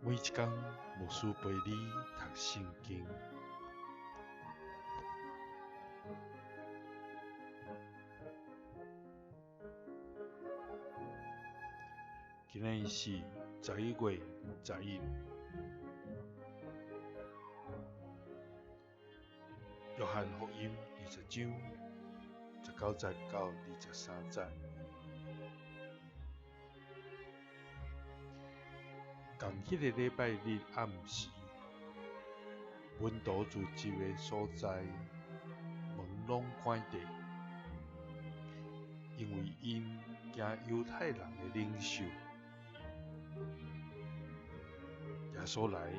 每一工，牧師陪你讀聖經。今日是11月11，約翰福音20章19節到23節。仝彼个禮拜日暗時，門徒聚集的所在，門攏關著，因為𪜶驚猶太人的領袖。耶穌來，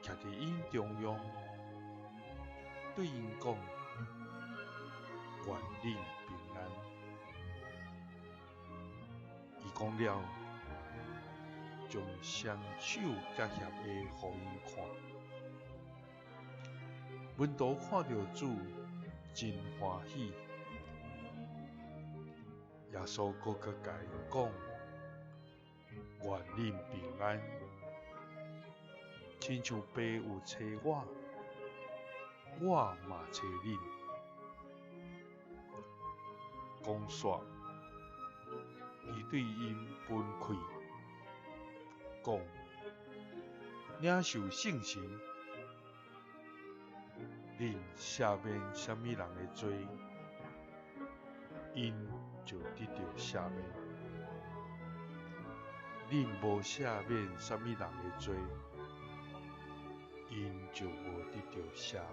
徛佇𪜶中央，對𪜶講：願恁平安。伊講了，將雙手佮額下予𪜶看。門徒看著主，真歡喜。耶穌閣閣共𪜶講：願恁平安。親像爸有差我，我嘛差恁。講煞，伊對𪜶噴氣，講：領受聖神，恁赦免啥物人的罪，𪜶就得著赦免；恁無赦免啥物人的罪，𪜶就無得著赦免。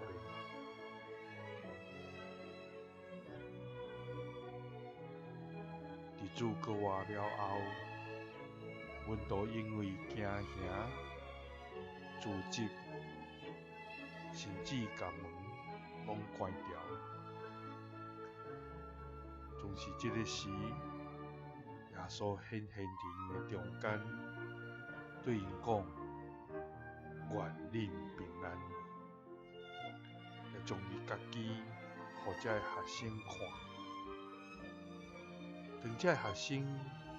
佇主復活了後，門徒因為驚嚇聚集，甚至共門攏關牢。總是這个時，耶穌顯現佇𪜶的中間，對𪜶講：願恁平安。也將伊家己予這个學生看。當這个學生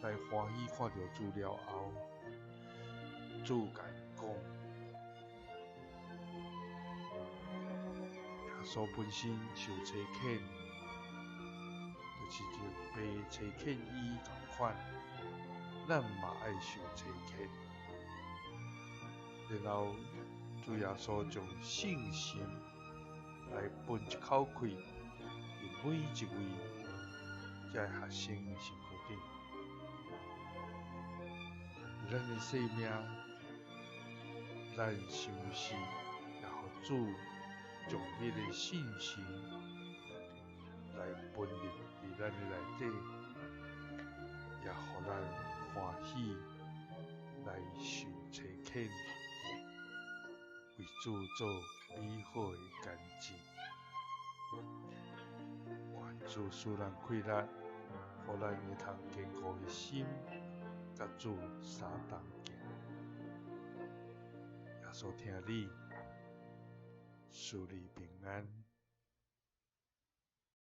來歡喜看著主了後，主共𪜶講：耶穌本身受差遣，就是像爸差遣伊仝款，咱嘛愛受差遣。然後主耶穌將信心來噴一口氣，佇每一位這个學生身軀頂。咱的生命，咱是毋是也予主將彼个信心來噴入佇咱的內底，也予咱歡喜來受差遣，為主做美好的見證。願主賜咱氣力，予咱會通堅固的心，佮主相同行。耶穌疼你，賜你平安。